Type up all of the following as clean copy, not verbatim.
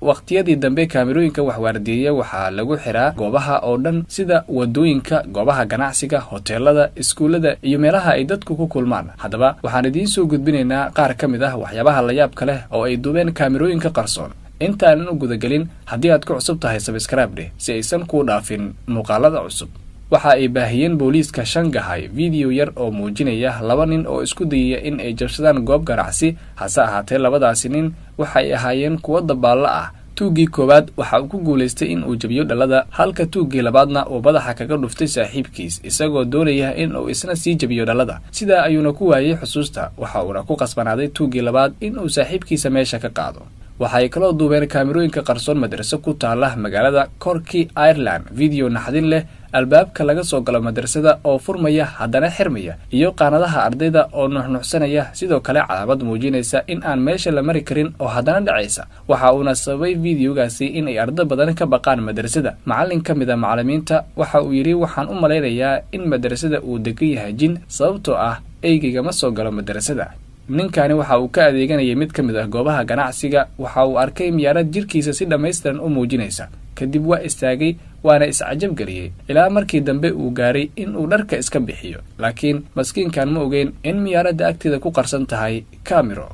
Waqtiyadii dambe, kaamirooyinka wax waardiyeeya waxaa lagu xiraa goobaha oo dhan, sida wadooyinka, goobaha ganacsiga, hoteelada, iskuullada iyo meelaha ay dadku ku kulmaan. Haddaba, waxaan idiin soo gudbinaynaa qaar ka mid ah waxyaabaha layaabka leh oo ay duubeen kaamirooyinka qarsoon. Intaanan u gudagelin, haddii aad ku cusub tahay, subscribe dheh si aysan kuu dhaafin muuqaalada cusub. Waxa ay baahiyeen booliiska Shangahay video yar oo muujinaya laba nin oo isku dayaya in ay jabsadaan goob ganacsi. Hase ahaatee, labadaasi nin waxay ahaayeen kuwo dabaallo ah. Tuuggii koowaad waxa uu ku guulaystay in uu jabiyo dhalada, halka tuuggii labaadna uu madaxa kaga dhuftay saaxiibkiis isagoo doonaya in uu isna sii jabiyo dhalada. Sidaa ayuuna ku waayey xusuusta, waxa uuna ku qasbanaaday tuuggii labaad in uu saaxiibkiisa meesha ka qaado. Waxay kaloo duubeen kaamirooyinka qarsoon madraso ku taala magaalada Cork, Ireland, video naxdin leh: albaabka laga soo galo madrasada oo furmaya haddana xirmaya, iyo qaanadaha ardayda oo nuxnuxsanaya, sidoo kale calaamad muujinaysa in aan meesha la mari karin oo haddana dhacaysa. Waxa uuna sababay videogaasi in ay ardo badan ka baqaan madrasada. Macallin ka mid ah macallimiinta waxa uu yidhi: "Waxaan u malaynayaa in madrasada uu degan yahay jin, sababtoo ah eygayga ma soo galo madrasada." Ninkani waxa uu ka adeeganayay mid ka mid ah goobaha ganacsiga. Waxa uu arkay miyaarad jirkiisa si dhammaystiran u muujinaysa. Kadib waa istaagay, waana iscajab geliyey, ilaa markii dambe uu gaaray in uu dharka iska bixiyo. Laakiin maskiinkan ma ogeyn in miyaaradda agteeda ku qarsan tahay kamiro.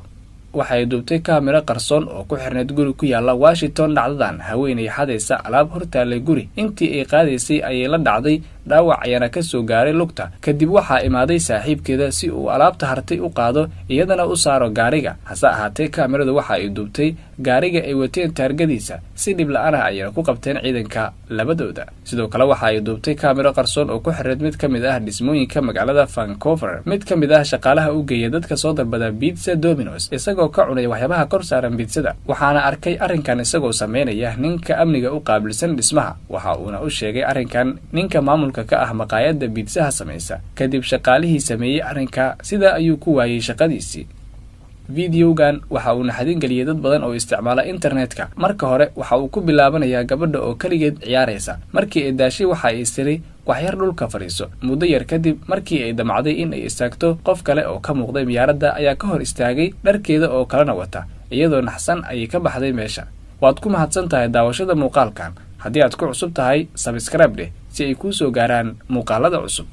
Waxay duubtay kaamiro qarsoon oo ku xirnayd guri ku yaalla Washington dhacdadan: haweenay xadaysa alaab hortaallay guri. Intii ay qaadaysay ayay la dhacday, dhaawac ayaana ka soo gaaray lugta. Kadib waxaa imaaday saaxiibkeeda si uu alaabta hartay u qaado, iyadana u saaro gaariga. Hase ahaatee, kaamiradu waxa ay duubtay gaariga ay wateen taargadiisa. Si dhib la'aan ah ayayna ku qabteen ciidanka labadooda. Sidoo kale, waxa ay duubtay kaamiro qarsoon oo ku xireed mid ka mid ah dhismooyinka magaalada Vancouver mid ka mid ah shaqaalaha u geeya dadka soo dalbada pizza Domino's isagoo ka cunaya waxyaabaha kor saaran pizzada. Waxaana arkay arrinkan isagoo sameynaya ninka amniga u qaabilsan dhismaha. Waxa uuna u sheegay arrinkan ninka maamulka ka ah maqaayadda pizzaha samaysa. Kadib shaqaalihii sameeyey arrinka sidaa ayuu ku waayey shaqadiisii. Videogan waxa uu naxadin geliyey dad badan oo isticmaala internetka. Marka hore waxa uu ku bilaabanayaa gabadha oo keligeed ciyaaraysa. Markii ay daashay, waxa ay istiri, "Waxyar dhulka fadhiiso." Muddo yar kadib, markii ay damcday in ay istaagto, qof kale oo ka muuqday miyaaradda ayaa ka hor istaagay, dharkeeda oo kalena wata. Iyadoo naxsan ayay ka baxday meesha. Waad ku mahadsan tahay daawashada muuqaalkan. Haddii aad ku cusub tahay, subscribe dheh si ay kuu soo gaaraan muuqaalada cusub.